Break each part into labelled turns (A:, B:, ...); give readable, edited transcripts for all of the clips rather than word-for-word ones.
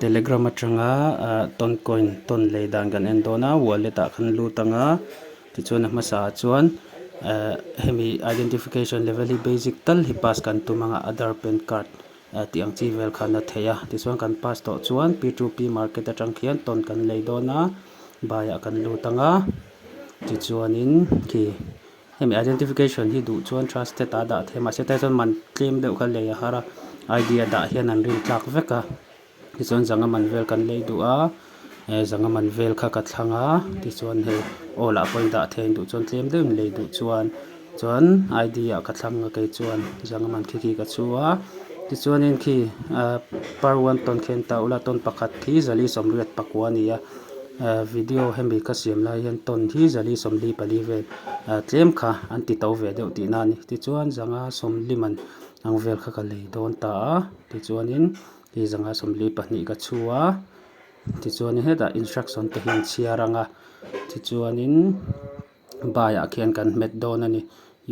A: Telegram atanga ah toncoin tawn lei dan kan en dawn a wallet ah khan lut ang a tichuan a hmasa ah chuan eh hemi identification level hi basic tal hi pass kan tum ang a aadhar pan card eh tih ang chi vel khan a theih a tichuan kan pass tawh chuan p two p market atang khian tawn kan lei dawn a buy ah kan lut ang a tichuanin khi hemi identification hi duh chuan trusted ah a dah theih a mahse tlai chuan man tlem deuh kha lei a har a I D a dah hian an rin tlak vek a tichuan zanga man vel kan lei duh a eh zanga man vel kha ka thlang a tichuan hei awl ah pawh in dah thei duh chuan tlem deuhin lei duh chuan chuan I D ah ka thlang a kei chuan zanga man khi khi ka chhu a tichuanin khi ah per one tawn khian ta ula tawn pakhat khi zali sawmriat pakua a ni a. Eh video hemi ka siam lai hian tawn hi zali sawmli pali vel ah tlem kha an ti to ve deuh tihna a ni tichuan zanga sawmli man ang vel kha ka lei dawn ta a tichuanin hei zanga sawmli pahnih ka chhu a tichuanin hetah instruction te hi an chhiar ang a tichuanin buy ah khian kan hmet dawn a ni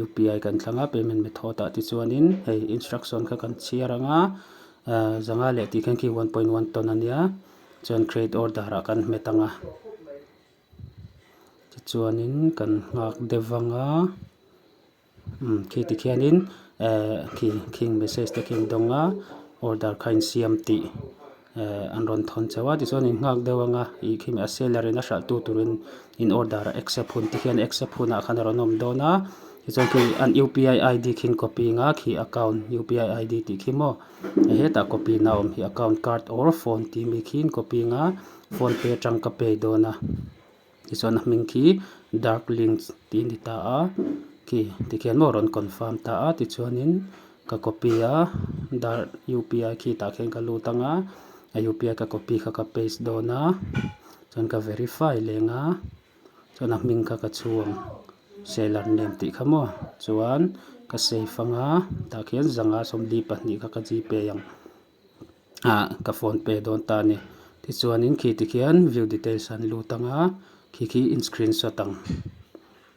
A: U P I kan thlang a payment method ah tichuanin hei instruction kha kan chhiar ang a ah zanga leh tih khian khi one point one tawn a nia. Chuan create order ah kan hmet ang a tichuanin kan nghak deuh vang a umm khi tikhianin eh khi khing message te khi an dawng a order kha insiam tih eh an rawn thawn chauh a tichuan in nghak deuh ang a ih khi a seller in a hralh tu turin in order a accept hun tikhian accept hunah khan a rawn awm dawn a tichuan khi an U P I I D khi an copy ang a khi account U P I I D tih khi maw. Hetah copy na awm hi account card or phone tih mi khi copy anga phone pay atang ka pay dawn a tichuan a hming khi dark links tih a ni ta a khi tikhian maw a rawn confirm ta a tichuanin ka copy a dark U P I khi tah khian ka lut anga a U P I ka copy kha ka paste dawn a chuan ka verify leng a. Chuan a hming kha ka chhuang seller name tih kha maw chuan ka save anga tah khian zanga sawmli pahnih kha ka gpay ang ah ka phone pay dawn ta a ni tichuanin khi tikhian view details an lut anga khi khi in screenshot ang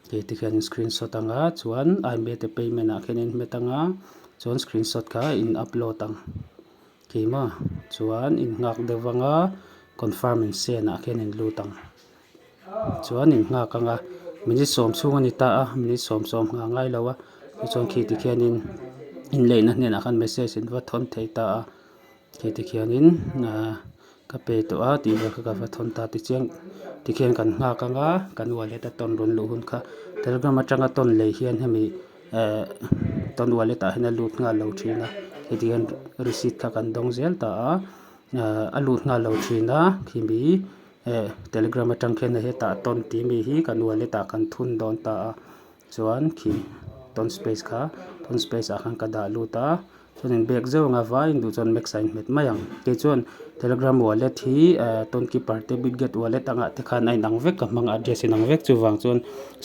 A: khi tikhian in screenshot anga chuan I made a payment ah khian in hmet anga chuan screenshot kha in upload ang. Keimah chuan in nghak deuh anga confirm in sen ah khian in lut ang chuan in nghak anga minute sawm chhung a ni ta a minute sawm sawm nghah a ngai lo a tichuan khi ti khianin in leina hnenah khan message in va thawn thei ta a khi ti khianin ahh ka pe tawh a tih vel kha ka va thawn ta tichuan tikhian kan nghak anga kan wallet a tawn rawn luh hun kha telegram atanga tawn lei hian hemi. Eh tawn wallet ah hian a lut nghal lo thin a heti hian receipt kha kan dawng zel ta a eh a lut nghal lo thin a khimi eh telegram atang khian hetah tawn tih mi hi kan wallet ah kan thun dawn ta a chuan khi tawn space kha tawn space ah khan ka dah lut a chuan in bag zeuh anga vaiin duh chuan max a inhmet mai ang keichuan telegram wallet hi eh tawn keeper te bitget wallet angah te khan a inang vek ka hmang a address inang vek chuvang chuan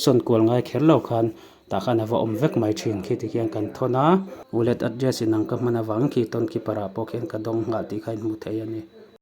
A: sawn kual ngai kher lo khan. Tah khan a va awm vek mai thin khi tikhian kan thawn a wallet address inang ka hman avang khi tawn keeper ah pawh khian ka dawng nghah tih kha in hmu thei a ni.